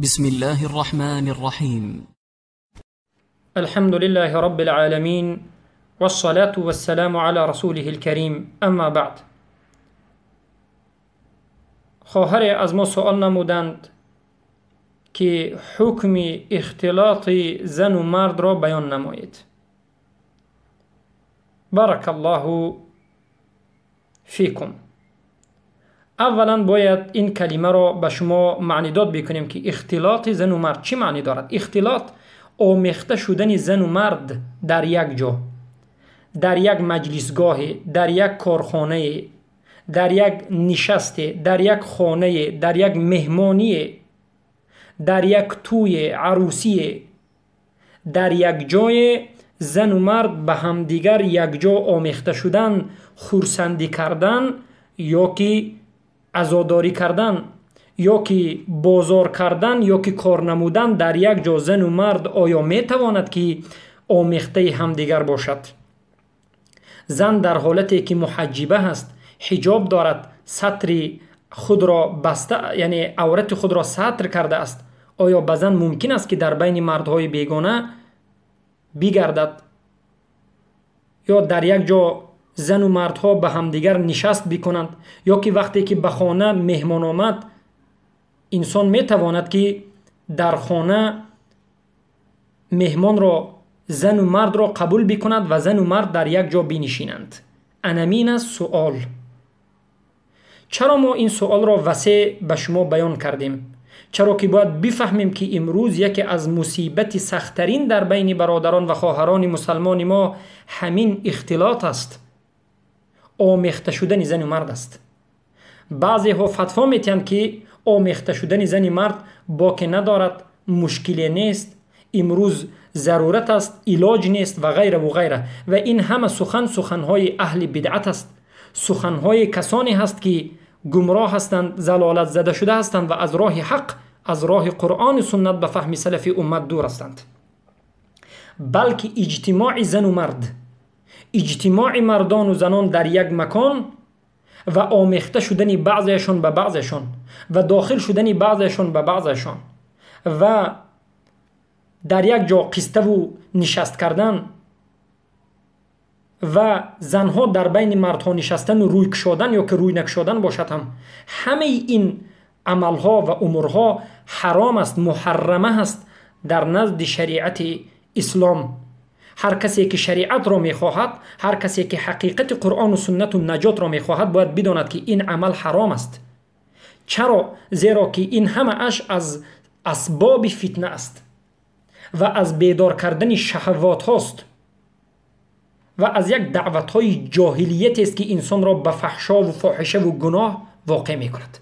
بسم الله الرحمن الرحيم. الحمد لله رب العالمين، والصلاة والسلام على رسوله الكريم، اما بعد. خواهر از ما سوال نمودند که حکم اختلاط زن و مرد را بیان نمایید. بارک الله فیکم. اولا باید این کلمه را به شما معنی داد بکنیم که اختلاط زن و مرد چی معنی دارد. اختلاط آمیخته شدن زن و مرد در یک جا، در یک مجلسگاه، در یک کارخانه، در یک نشست، در یک خانه، در یک مهمانی، در یک توی عروسی، در یک جای زن و مرد به همدیگر یک جا آمیخته شدن، خرسندی کردن یا که عزاداری کردن یا که بازار کردن یا که کار نمودن در یک جا زن و مرد آیا میتواند که آمیخته همدیگر باشد؟ زن در حالتی که محجبه هست، حجاب دارد، ستر خود را بسته، یعنی عورت خود را ستر کرده است، آیا به زن ممکن است که در بین مردهای بیگانه بگردد یا در یک جا زن و مردها به همدیگر نشست بکنند، یا که وقتی که به خانه مهمان آمد انسان میتواند که در خانه مهمان را، زن و مرد را قبول بکند و زن و مرد در یک جا بنشینند؟ انمین است سوال. چرا ما این سوال را وسیع به شما بیان کردیم؟ چرا که باید بفهمیم که امروز یکی از مصیبت سختترین در بین برادران و خواهران مسلمان ما همین اختلاط است، آمیخته شدن زن و مرد است. بعضی ها فتوا میتین که آمیخته شدن زن و مرد باک ندارد، مشکلی نیست، امروز ضرورت است، علاج نیست و غیره و غیره. و این همه سخن سخنهای اهل بدعت است، سخنهای کسانی هست که گمراه هستند، ضلالت زده شده هستند و از راه حق، از راه قرآن و سنت به فهم سلف امت دور هستند. بلکه اجتماع زن و مرد، اجتماع مردان و زنان در یک مکان و آمیخته شدن بعضیشان به بعضیشان و داخل شدن بعضیشان به بعضیشان و در یک جا قسته و نشست کردن و زنها در بین مردها نشستن و روی کشادن یا که روی نکشادن باشد، هم همه این عملها و امورها حرام است، محرمه است در نزد شریعت اسلام. هر کسی که شریعت را میخواهد، هر کسی که حقیقت قرآن و سنت و نجات را میخواهد، باید بداند که این عمل حرام است. چرا؟ زیرا که این همه اش از اسباب فتنه است و از بیدار کردن شهوات هاست و از یک دعوت های جاهلیت است که انسان را به فحشا و فاحشه و گناه واقع میکند.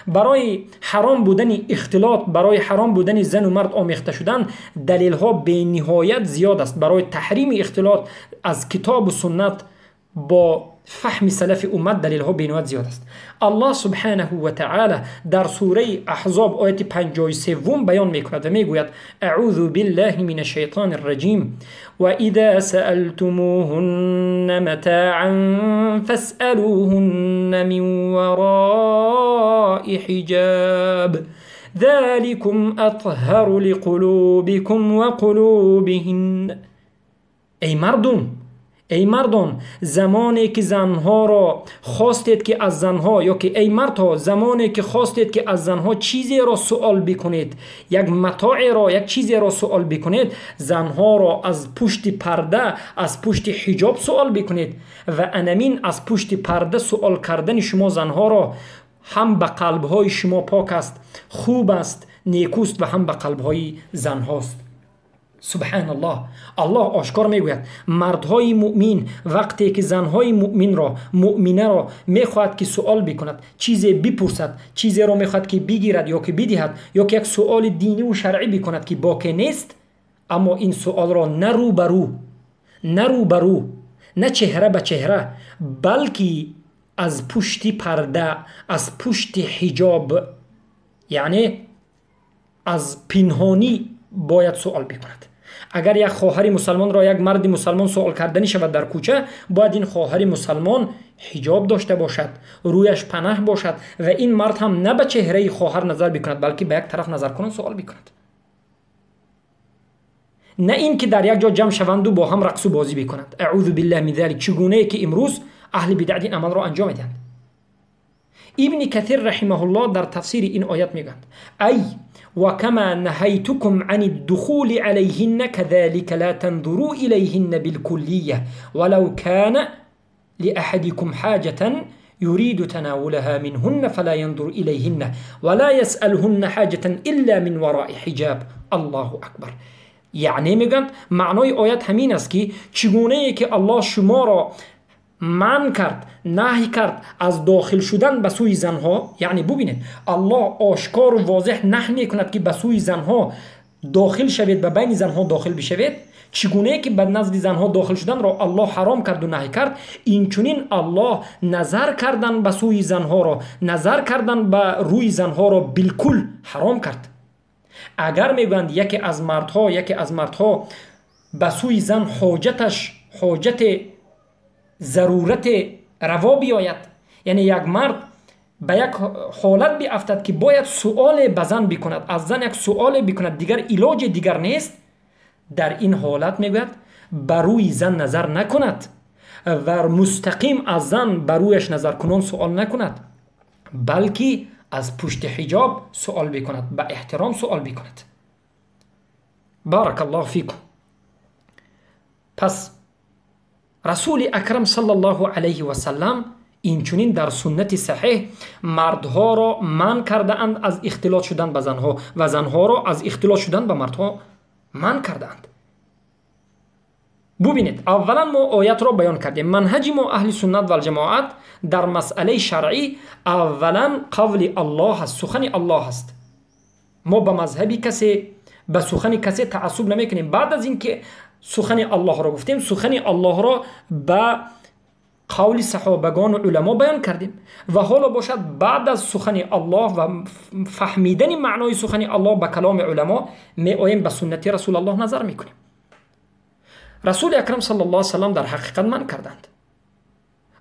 برای حرام بودن اختلاط، برای حرام بودن زن و مرد آمیخته شدن دلیل ها به نهایت زیاد است. برای تحریم اختلاط از کتاب و سنت با فهم سلف امت دلیل ها به نهایت زیاد است. الله سبحانه و تعالی در سوره احزاب آیت 53 بیان میکند و میگوید: اعوذ بالله من الشیطان الرجیم و اذا سألتموهن متاعا فاسألوهن من وراء حجاب ذلكم اطهر لقلوبكم وقلوبهن. ای مردم، ای مردان، زمانی که زنها را خواستید که از زنها، یا که ای مردها، زمانی که خواستید که از زنها چیزی را سوال بکنید، یک متاع را، یک چیزی را سوال بکنید، زنها را از پشت پرده، از پشت حجاب سوال بکنید. و انمین از پشت پرده سوال کردن شما زنها را هم به قلبهای شما پاک است، خوب است، نیکوست و هم به قلبهای زنهاست. سبحان الله. الله آشکار میگوید مردهای مؤمن وقتی که زنهای مؤمن را، مؤمنه را میخواهد که سوال بکند، چیزی بپرسد، چیزی را میخواهد که بگیرد یا که بدهد یا که یک سوال دینی و شرعی بکند که باکی نیست، اما این سوال را نه رو به رو، نه رو به رو، نه چهره به چهره، بلکه از پشت پرده، از پشت حجاب، یعنی از پنهانی باید سوال بکند. Агар як хоҳари мусалмонро як марди мусалмон суол карданӣ шавад дар кӯча, бояд ин хоҳари мусалмон ҳиҷоб дошта бошад, рӯяш панаҳ бошад ва ин мард ҳам на ба чеҳраи хоҳар назар бикунад, балки ба як тараф назар кунад, суол бикунад. На ин ки дар як ҷо ҷамъ шаванду бо ҳам рақсу бозӣ бикунанд. Аъузу биллаҳ мин залик. Чӣ гунае ки имрӯз аҳли бидъат ин амалро анҷом медиҳанд. Ибни Катир раҳимаҳуллоҳ дар тафсири ин оят мегӯянд: ай وكما نهيتكم عن الدخول عليهن كذلك لا تنظروا إليهن بالكلية ولو كان لأحدكم حاجة يريد تناولها منهن فلا ينظر إليهن ولا يسألهن حاجة إلا من وراء حجاب. الله أكبر. یعنی میگن معنای آیت همین است که چگونه ای که الله شما را منع کرد، نهی کرد از داخل شدن به سوی زنها، یعنی ببینید الله آشکار و واضح نهی میکند که به سوی زنها داخل شوید، به بین زنها داخل بشوید. چگونه که به نزد زنها داخل شدن را الله حرام کرد و نهی کرد، اینچنین الله نظر کردن به سوی زنها را، نظر کردن به روی زنها را بالکل حرام کرد. اگر میگویند یکی از مردها به سوی زن حاجت ضرورت روا بیاید، یعنی یک مرد به یک حالت بیافتد که باید سؤال به زن بکند، از زن یک سؤال بکند، دیگر علاج دیگر نیست، در این حالت میگوید بر روی زن نظر نکند و مستقیم از زن بر رویش نظر کنان سؤال نکند، بلکه از پشت حجاب سؤال بکند، به احترام سؤال بکند. بارک الله فیکم. پس رسول اکرم صلی الله علیه و سلم اینچنین در سنت صحیح مردها را منع کرده اند از اختلاط شدن به زنها و زنها را از اختلاط شدن به مردها منع کرده اند. ببینید، اولا ما آیت را بیان کردیم. منهج ما اهل سنت و الجماعت در مسئله شرعی اولا قول الله است، سخن الله است. ما به مذهبی کسی، به سخن کسی تعصب نمیکنیم. بعد از اینکه سخن الله را گفتیم، سخن الله را به قول صحابگان و علما بیان کردیم و حالا باشد بعد از سخن الله و فهمیدن معنای سخن الله به کلام علما می آییم به سنت رسول الله نظر میکنیم. رسول اکرم صلی الله علیه وسلم در حقیقت من کردند.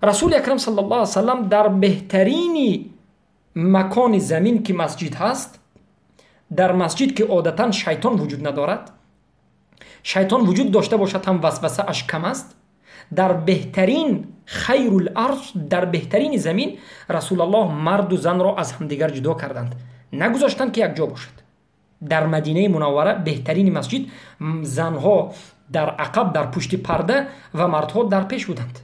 رسول اکرم صلی الله علیه وسلم در بهترین مکان زمین که مسجد هست، در مسجد که عادتا شیطان وجود ندارد، شیطان وجود داشته باشد هم وسوسه اش کم است، در بهترین خیر الارض، در بهترین زمین رسول الله مرد و زن را از همدیگر جدا کردند، نگذاشتند که یک جا باشد. در مدینه منوره بهترین مسجد، زنها در عقب در پشت پرده و مردها در پیش بودند.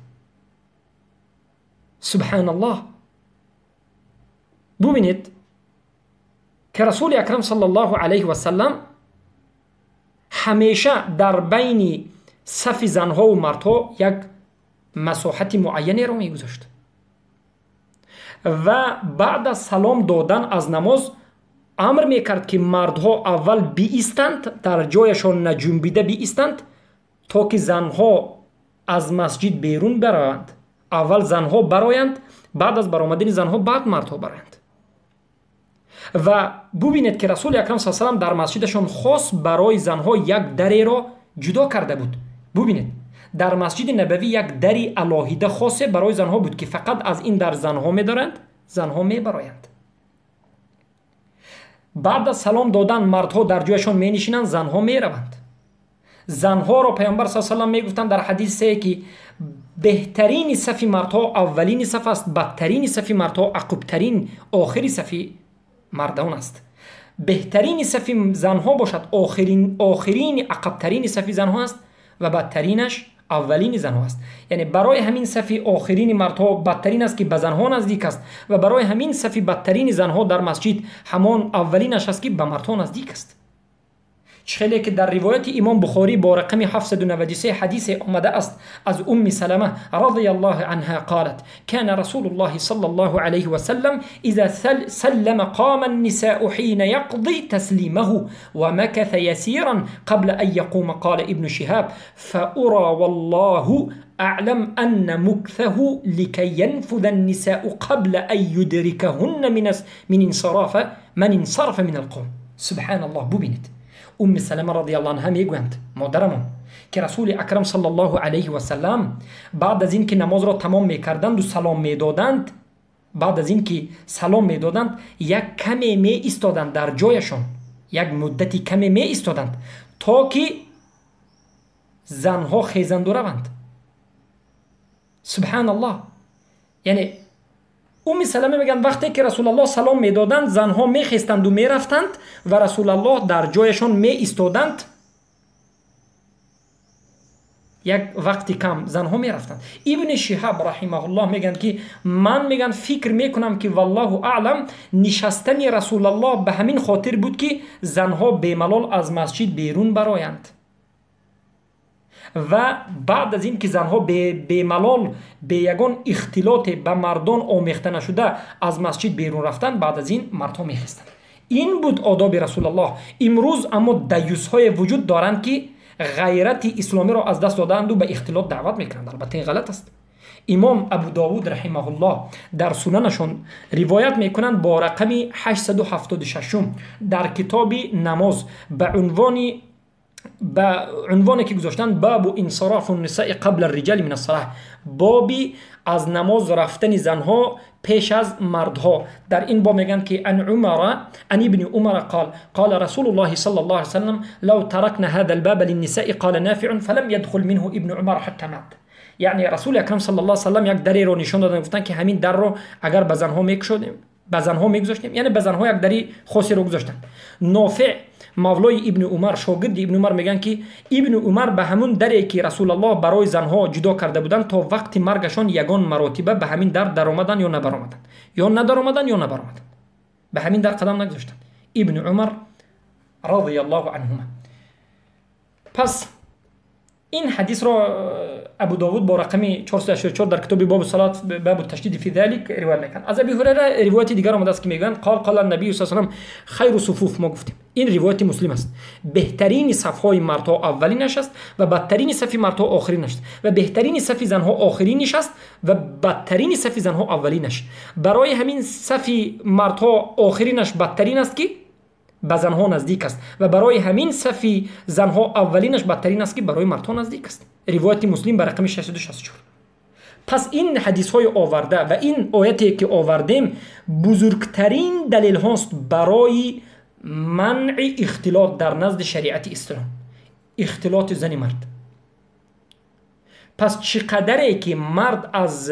سبحان الله. ببینید که رسول اکرم صلی الله علیه و سلم همیشه در بین صف زنها و مردها یک مساحت معینی رو میگذاشت و بعد از سلام دادن از نماز امر میکرد که مردها اول بیستند، در جایشان نجنبیده بیستند تا که زنها از مسجد بیرون بروند. اول زنها برایند، بعد از برآمدن زنها بعد مردها برایند. و ببینید که رسول اکرم صلی الله علیه و سلم در مسجدشان خاص برای زنها یک دری را جدا کرده بود. ببینید در مسجد نبوی یک دری علاهیده خاصه برای زنها بود که فقط از این در زنها میدارند، زنها میبرایند. بعد از سلام دادن مردها در جایشان می نشینند، زنها می روند. زنها را پیامبر صلی الله علیه و سلم می گفتند در حدیث که بهترین صف مردها اولین صف است، بدترین صف مردها عقبترین آخری صف مردان است. بهترین صف زنها باشد آخرین عقبترین صف زنها است و بدترینش اولین زنها است. یعنی برای همین صف آخرین مردها بدترین است که به زنها نزدیک است و برای همین صف بدترین زنها در مسجد همان اولینش است که به مردها نزدیک است. خیلی که در روایت امام بخاری با رقم 793 حدیث آمده است از ام سلمة رضی الله عنها قالت كان رسول الله صلى الله عليه وسلم اذا سلم قام النساء حين يقضي تسليمه ومكث يسيرا قبل ان يقوم. قال ابن شهاب فأرى والله أعلم أن مكثه لكي ينفذ النساء قبل أن يدركهن من انصراف من انصرف من القوم. سبحان الله. ببینید Умми Салама радиаллоҳу анҳа мегӯянд, модарамон, ки Расули Акрам саллаллоҳу алайҳи васаллам баъд аз ин ки намозро тамом мекарданду салом медоданд, баъд аз ин ки салом медоданд, як каме меистоданд дар ҷояшон, як муддати каме меистоданд, то ки занҳо хезанду раванд. Субҳаналлоҳ. Яъне Умми Салама мегӯянд, вақте ки Расулаллоҳ салом медоданд, занҳо мехестанду мерафтанд ва Расулаллоҳ дар ҷояшон меистоданд. Як вақти кам занҳо мерафтанд. Ибни Шиҳаб раҳимаҳуллоҳ мегӯянд, ки ман, мегӯянд, фикр мекунам, ки валлоҳу аълам, нишастани Расулаллоҳ ба ҳамин хотир буд, ки занҳо бемалол аз масҷид берун бароянд. Ва баъд аз ин ки занҳо бемалол, бе ягон ихтилоте ба мардон омехта нашуда аз масҷид берун рафтанд, баъд аз ин мардҳо мехестанд. Ин буд одоби Расулаллоҳ. Имрӯз аммо даюсҳое вуҷуд доранд, ки ғайрати исломиро аз даст додаанду ба ихтилот даъват мекунанд. Албатта ин ғалат аст. Имом Абу Довуд раҳимаҳуллоҳ дар сунанашон ривоят мекунанд бо рақами 876 дар китоби намоз ба унвоне ки гузоштанд бабу инсирофу нисаи қабла риҷали мин ассалаҳ, боби аз намоз рафтани занҳо пеш аз мардҳо. Дар ин боб мегӯянд, ки ан умара ан ибни умара қол қола расулуллоҳи саллаллоҳу алайҳи васаллам лав таракна ҳаза албаба линнисаи қола нафиун фалам ядхул минҳу ибну умар ҳатта мат. Яъне Расули Акрам саллаллоҳу алайҳи васаллам як дареро нишон доданд, гуфтанд, ки ҳамин дарро агар ба занҳо мекушодем, ба занҳо мегузоштем, яъне ба занҳо як дари хосеро гузоштанд. Нофеъ мавлои Ибни Умар, шогирди Ибни Умар, мегӯянд, ки Ибни Умар ба ҳамун даре ки Расулаллоҳ барои занҳо ҷудо карда буданд, то вақти маргашон ягон маротиба ба ҳамин дар даромаданд ё набаромаданд, ё надаромаданд ё набаромаданд, ба ҳамин дар қадам нагузоштанд. Ибни Умар радиаллоҳу анҳума. Пас ин ҳадисро Абу Довуд бо рақами 484 дар китоби бобу салат бабу ташдиди фи залик ривоят мекунад. Аз Аби Ҳурайра ривояти дигар омадааст, ки мегӯянд қол қола набию саллаллоҳу алайҳи васаллам хайру суфуф. Мо гуфтем ин ривояти Муслим аст. Беҳтарини сафҳои мардҳо аввалинаш аст ва бадтарини сафи мардҳо охиринаш аст ва беҳтарини сафи занҳо охириниш аст ва бадтарини сафи занҳо аввалинаш. Барои ҳамин сафи мардҳо охиринаш бадтарин аст, ки ба занҳо наздик аст, ва барои ҳамин сафи занҳо аввалинаш бадтарин аст, ки барои мардҳо наздик аст. Ривояти Муслим ба рақами 664. Пас ин ҳадисҳои оварда ва ин ояте ки овардем бузургтарин далелҳост барои манъи ихтилот дар назди шариати ислом, ихтилоти зани мард. Пас чӣ қадаре ки мард аз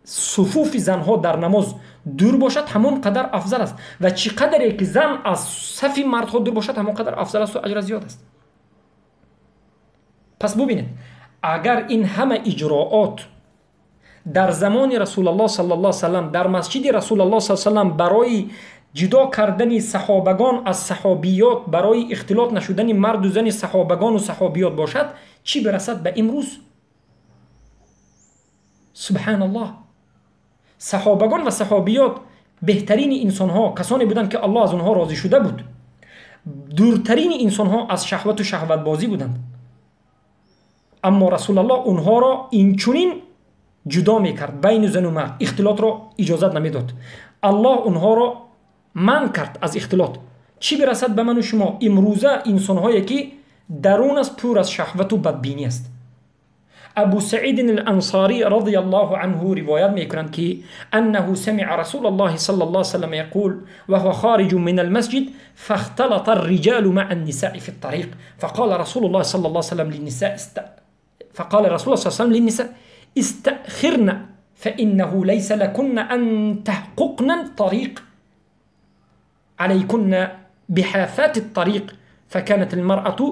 суфуфи занҳо дар намоз дур бошад, ҳамон қадар афзал аст, ва чӣ қадаре ки зан аз сафи мардҳо дур бошад, ҳамон қадар афзал асту аҷра зиёд аст. Пас бубинед, агар ин ҳама иҷроот дар замони Расулаллоҳ саллаллоҳу алайҳи васаллам дар масҷиди Расулаллоҳ саллаллоҳу алайҳи васаллам барои ҷудо кардани саҳобагон аз саҳобиёт, барои ихтилот нашудани марду зани саҳобагону саҳобиёт бошад, чӣ бирасад ба имрӯз? Субҳаналлоҳ. Саҳобагон ва саҳобиёт беҳтарини инсонҳо, касоне буданд, ки Аллоҳ аз онҳо розӣ шуда буд, дуртарини инсонҳо аз шаҳвату шаҳватбозӣ буданд. Аммо Расулаллоҳ онҳоро инчунин ҷудо мекард байни зану мард, ихтилотро иҷозат намедод. Аллоҳ онҳоро манъ кард аз ихтилот. Чӣ бирасад ба ману шумо имрӯза инсонҳое, ки дарун аст пур аз шаҳвату бадбинӣ аст? Абу Саид ал-Ансарӣ радиаллоҳу анҳу ривоят мекунанд, ки аннаҳу самиа Расулаллоҳи саллаллоҳу алайҳи васаллам яқул ва ҳува хориҷун мин ал-масҷид фахталата ар-риҷалу маъа ан-нисаи фи ат-тариқ фақола Расулуллоҳи саллаллоҳу алайҳи васаллам лин-нисаи фақола Расулуллоҳи саллаллоҳу алайҳи васаллам лин-ниса истаъхирна фаиннаҳу лайса лакунна ан таҳқуқна ат-тариқ алайкунна биҳафати ат-тариқ факанат ал-маръату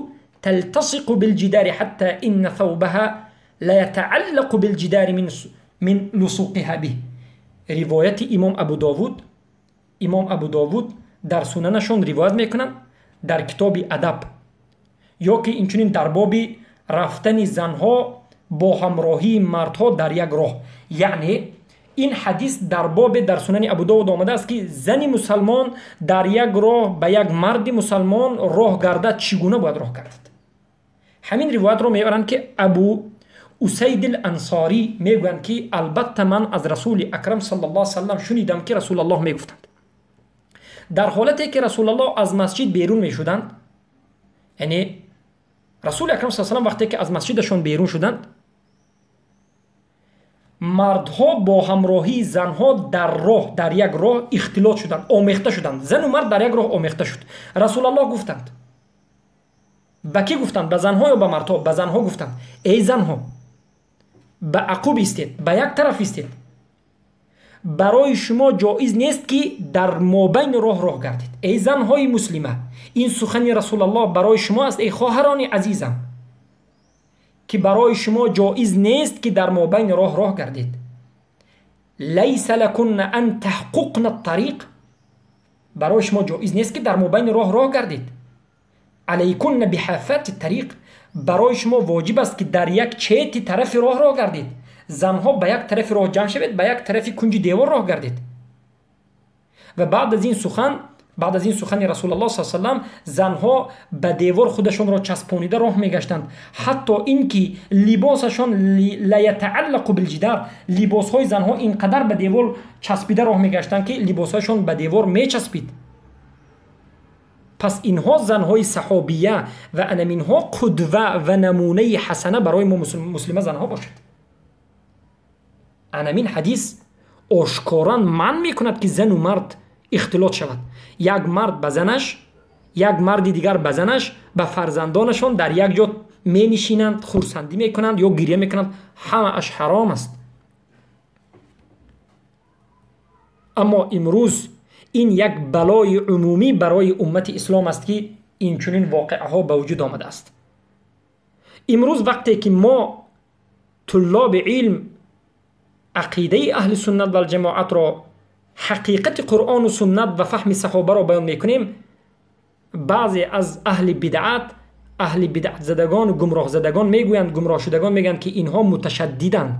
تلتصق بالجدار حتى إن ثوبها لا يتعلق بالجدار من لصوقها به. ривояти имом Абу Довуд, имом Абу Довуд дар сунанашон ривоят мекунанд дар китоби адаб, ё ки инчунин дар боби рафтани занҳо бо ҳамроҳии мардҳо дар як роҳ. Яъне ин ҳадис дар бобе дар сунани Абу Довуд омадааст, ки зани мусалмон дар як роҳ ба як марди мусалмон роҳ гардад, чӣ гуна бояд роҳ гардад. Ҳамин ривоятро меоранд, ки Абу Усайд ал-Ансорӣ мегӯянд, ки албатта ман аз Расули Акрам саллаллоҳу алайҳи васаллам шунидам, ки Расулаллоҳ мегуфтанд, дар ҳолате ки Расулаллоҳ аз масҷид берун мешуданд, Яъне Расули Акрам саллаллоҳу алайҳи васаллам вақте ки аз масҷидашон берун шуданд, мардҳо бо ҳамроҳии занҳо дар роҳ, дар як роҳ ихтилот шуданд, омехта шуданд. Зану мард дар як роҳ омехта шуд. Расулаллоҳ гуфтанд. Ба кӣ гуфтанд? Ба занҳо ё ба мардҳо? Ба занҳо гуфтанд. Эй занҳо, ба ақуб истед, ба як тараф истед. Барои шумо ҷоиз нест ки дар мобайни роҳ роҳ гардед. Эй занҳои муслима, ин сухани Расулаллоҳ барои шумо аст, эй хоҳарони азизам, ки барои шумо ҷоиз нест ки дар мобайни роҳ роҳ гардед. Лайса лакунна ан таҳқуқна аттариқ. Барои шумо ҷоиз нест ки дар мобайни роҳ роҳ гардед. Алайкунна биҳафати тариқ. Барои шумо воҷиб аст ки дар як чети тарафи роҳ роҳ гардед. Занҳо ба як тарафи роҳ ҷамъ шавед, ба як тарафи кунҷи девор роҳ гардед. Ва баъд аз ин сухан, баъд аз ин сухани Расулаллоҳ саллаллоҳу алайҳи васаллам, занҳо ба девор худашонро часпонида роҳ мегаштанд, ҳатто ин ки либосашон ла ятааллақу билҷидар, либосҳои занҳо ин қадар ба девор часпида роҳ мегаштанд ки либосҳояшон ба девор мечаспид. Пас инҳо занҳои саҳобия ва анаминҳо қудва ва намунаи ҳасана барои мо муслима занҳо бошад. Анамин ҳадис ошкоран манъ мекунад ки зану мард ихтилот шавад. Як мард ба занаш, як марди дигар ба занаш, ба фарзандонашон дар як ҷо менишинанд, хурсандӣ мекунанд ё гиря мекунанд, ҳамааш ҳаром аст. Аммо имрӯз ин як балои умумӣ барои уммати ислом аст ки инчунин воқеаҳо ба вуҷуд омадааст. Имрӯз вақте ки мо туллоби илм ақидаи аҳли суннат валҷамоатро, ҳақиқати Қуръону суннат ва фаҳми саҳобаро баён мекунем, баъзе аз аҳли бидъат, аҳли бидъатзадагону гумроҳзадагон мегӯянд, гумроҳшудагон мегӯянд ки инҳо муташаддиданд,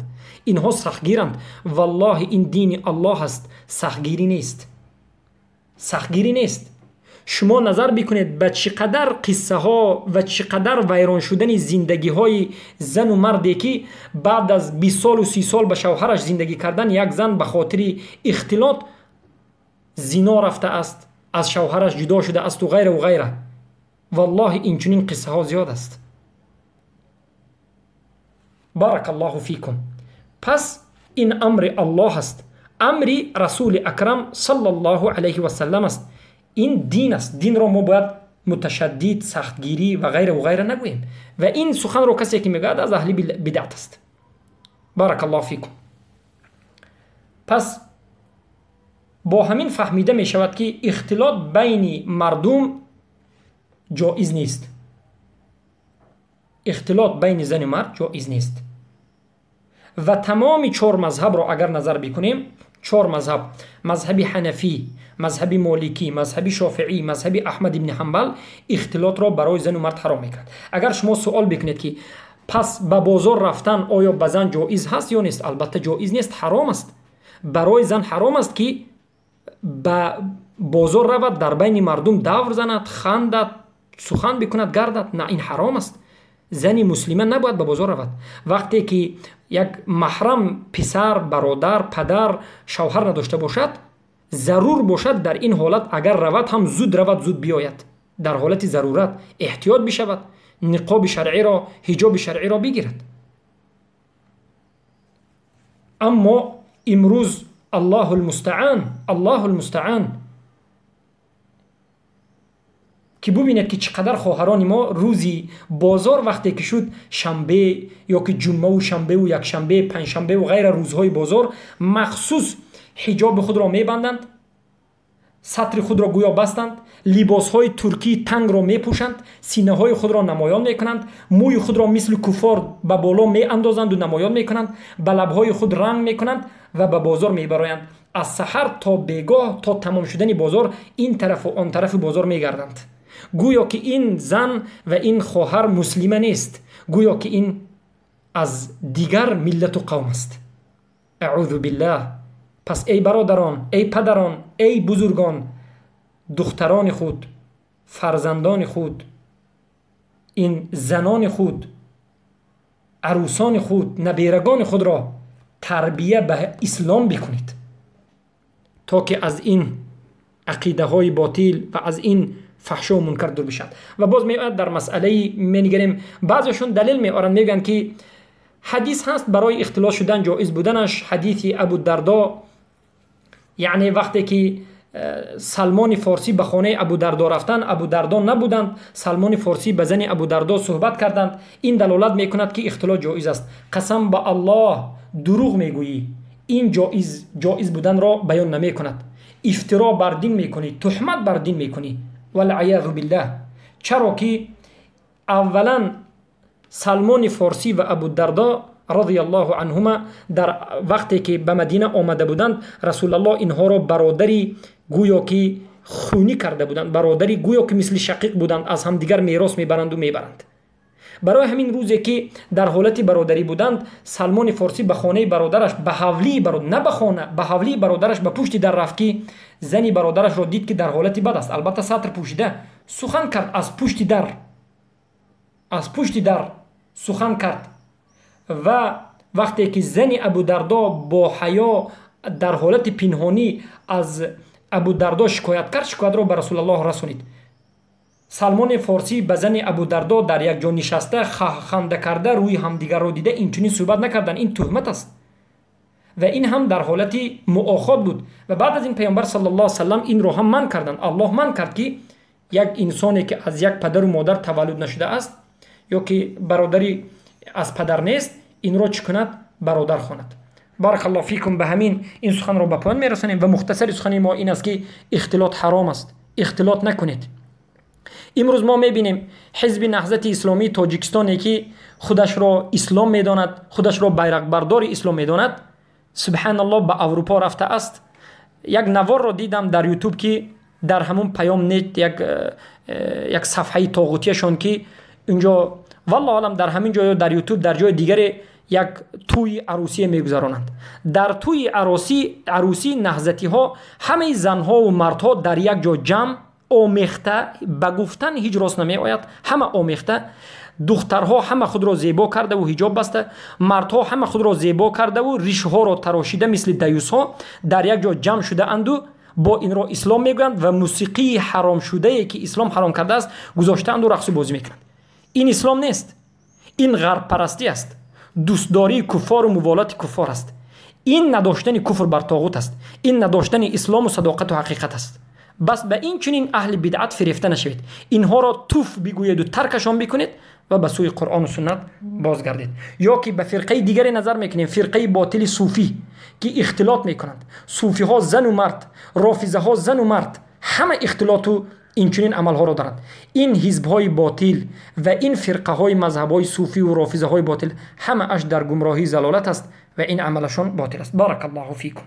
инҳо сахтгиранд. Валлоҳи ин дини Аллоҳ аст, сахтгирӣ нест, сахтгирӣ нест. Шумо назар бикунед ба чӣ қадар қиссаҳо ва чӣ қадар вайрон шудани зиндагиҳои зану марде ки баъд аз 20 солу 30 сол ба шавҳараш зиндагӣ кардан, як зан ба хотири ихтилот зино рафтааст, аз шавҳараш ҷудо шудааст ва ғайра ва ғайра. Валлоҳи инчунин қиссаҳо зиёд аст. Баракаллоҳу фикум. Пас ин амри Аллоҳ аст, амри Расули Акрам саллаллоҳу алайҳи васаллам аст. Ин дин аст. Динро мо бояд муташаддид, сахтгирӣ ва ғайра ва ғайра нагӯем. Ва ин суханро касе ки мегӯяд аз аҳли бидъат аст. Баракаллоҳу фикум. Пас бо ҳамин фаҳмида мешавад ки ихтилот байни мардум ҷоиз нест. Ихтилот байни зану мард ҷоиз нест. Ва тамоми чор мазҳабро агар назар бикунем, чор мазҳаб, мазҳаби ҳанафӣ, мазҳаби моликӣ, мазҳаби шофиӣ, мазҳаби Аҳмад ибни Ҳанбал ихтилотро барои зану мард ҳаром мекард. Агар шумо суол бикунед ки пас ба бозор рафтан оё ба зан ҷоиз ҳаст ё нест, албатта ҷоиз нест, ҳаром аст. Барои зан ҳаром аст ки ба бозор равад, дар байни мардум давр занад, хандад, сухан бикунад, гардад. На, ин ҳаром аст. Зани муслима набояд ба бозор равад. Вақте ки як маҳрам, писар, бародар, падар, шавҳар надошта бошад, зарур бошад дар ин ҳолат агар равад ҳам зуд равад, зуд биёяд. Дар ҳолати зарурат эҳтиёт бишавад, ниқоби шаръиро, ҳиҷоби шаръиро бигирад. Аммо имрӯз Аллоҳул мустаан, Аллоҳул мустаан, ки бубинед ки чӣ қадар хоҳарони мо рӯзи бозор вақте ки шуд шанбе ё ки ҷумъаву шанбеву якшанбе, панҷшанбеву ғайра рӯзҳои бозор махсус ҳиҷоби худро мебанданд, сатри худро гӯё бастанд, либосҳои туркии тангро мепӯшанд, синаҳои худро намоён мекунанд, мӯи худро мисли куффор ба боло меандозанду намоён мекунанд, ба лабҳои худ ранг мекунанд ва ба бозор мебароянд. Аз саҳар то бегоҳ то тамом шудани бозор ин тарафу он тарафи бозор мегарданд. Гӯё ки ин зан ва ин хоҳар муслима нест, гӯё ки ин аз дигар миллату қавм аст. Аъузу биллаҳ. Пас эй бародарон, эй падарон, эй бузургон, духтарони худ, фарзандони худ, ин занони худ, арӯсони худ, наберагони худро тарбия ба ислом бикунед, то ки аз ин ақидаҳои ботил ва аз ин фаҳшо ва мункар дур бишавад. Ва боз меояд дар масъалаи менигарем, баъзеашон далел меоранд, мегӯянд ки ҳадис ҳаст барои ихтилот шудан ҷоиз буданаш, ҳадиси Абу Дардо, яъне вақте ки Салмони Форсӣ ба хонаи Абу Дардо рафтанд, Абу Дардо набуданд, Салмони Форсӣ ба зани Абу Дардо суҳбат карданд. Ин далолат мекунад ки ихтилот ҷоиз аст. Қасам ба Аллоҳ, дурӯғ мегӯӣ, ин ҷоиз буданро баён намекунад. Ифтиро бар дин мекунӣ, туҳмат бар дин мекунӣ. Валъаязу биллаҳ. Чаро ки аввалан Салмони Форсӣ ва Абу Дардо радиаллоҳу анҳума дар вақте ки ба Мадина омада буданд, Расулаллоҳ инҳоро бародари гӯё ки хунӣ карда буданд, бародари гӯё ки мисли шақиқ буданд, аз ҳамдигар мерос мебаранду мебаранд. Барои ҳамин рӯзе ки дар ҳолати бародарӣ буданд, Салмони Форсӣ ба хонаи бародараш, ба ҳавлии бародар, на ба хона, ба ҳавлии бародараш ба пушти дар рафт, ки зани бародарашро дид ки дар ҳолати бад аст, албатта сатр пӯшида, сухан кард аз пушти дар, аз пушти дар сухан кард. Ва вақте ки зани Абу Дардо бо ҳаё дар ҳолати пинҳонӣ аз Абу Дардо шикоят кард, шикоятро ба Расулаллоҳ расонид. Салмони Форсӣ ба зани Абу Дардо дар як ҷо нишаста, ханда карда, рӯи ҳамдигарро дида инчунин суҳбат накарданд. Ин туҳмат аст ва ин ҳам дар ҳолати муохот буд. Ва баъд аз ин Паёмбар саллаллоҳу алайҳи васаллам инро ҳам манъ карданд. Аллоҳ манъ кард ки як инсоне ки аз як падару модар таваллуд нашудааст ё ки бародари аз падар нест, инро чӣ кунад? Бародар хонад. Баракаллоҳу фикум. Ба ҳамин ин суханро ба поён мерасонем ва мухтасари сухани мо ин аст ки ихтилот ҳаром аст, ихтилот накунед. Имрӯз мо мебинем ҳизби Наҳзати Исломии Тоҷикистоне ки худашро ислом медонад, худашро байрақбардори ислом медонад, субҳаналлоҳ, ба Аврупо рафтааст. Як наворро дидам дар Ютуб ки дар ҳамун паём нет як сафҳаи тоғутияшон ки инҷо валлоҳу алам дар ҳамин ҷо ё дар Ютуб дар ҷои дигаре як тӯи арӯсие мегузаронанд. Дар тӯи арӯсӣ наҳзатиҳо ҳамаи занҳову мардҳо дар як ҷо ҷамъ омехта, ба гуфтан ҳеҷ рост намеояд, ҳама омехта, духтарҳо ҳама худро зебо кардаву ҳиҷоб баста, мардҳо ҳама худро зебо кардаву ришҳоро тарошида мисли даюсҳо дар як ҷо ҷамъ шудаанду бо инро ислом мегӯянд ва мусиқии ҳаромшудае ки ислом ҳаром кардааст гузоштаанду рақсу бозӣ мекунанд. Ин ислом нест, ин ғарбпарастӣ аст, дӯстдории куффору муволати куффор аст, ин надоштани куфр бар тоғут аст, ин надоштани ислому садоқату ҳақиқат аст. Бас ба ин чунин аҳли бидъат фирефта нашавед, инҳоро туф бигӯеду таркашон бикунед ва ба сӯи Қуръону суннат бозгардед. Ё ки ба фирқаи дигаре назар мекунем, фирқаи ботили суфӣ ки ихтилот мекунанд. Суфиҳо зану мард, рофизаҳо зану мард, ҳама ихтилоту инчунин амалҳоро доранд. Ин ҳизбҳои ботил ва ин фирқаҳои мазҳабҳои суфиву рофизаҳои ботил ҳамааш дар гумроҳии залолат аст ва ин амалашон ботил аст. Баракаллоҳу фикум.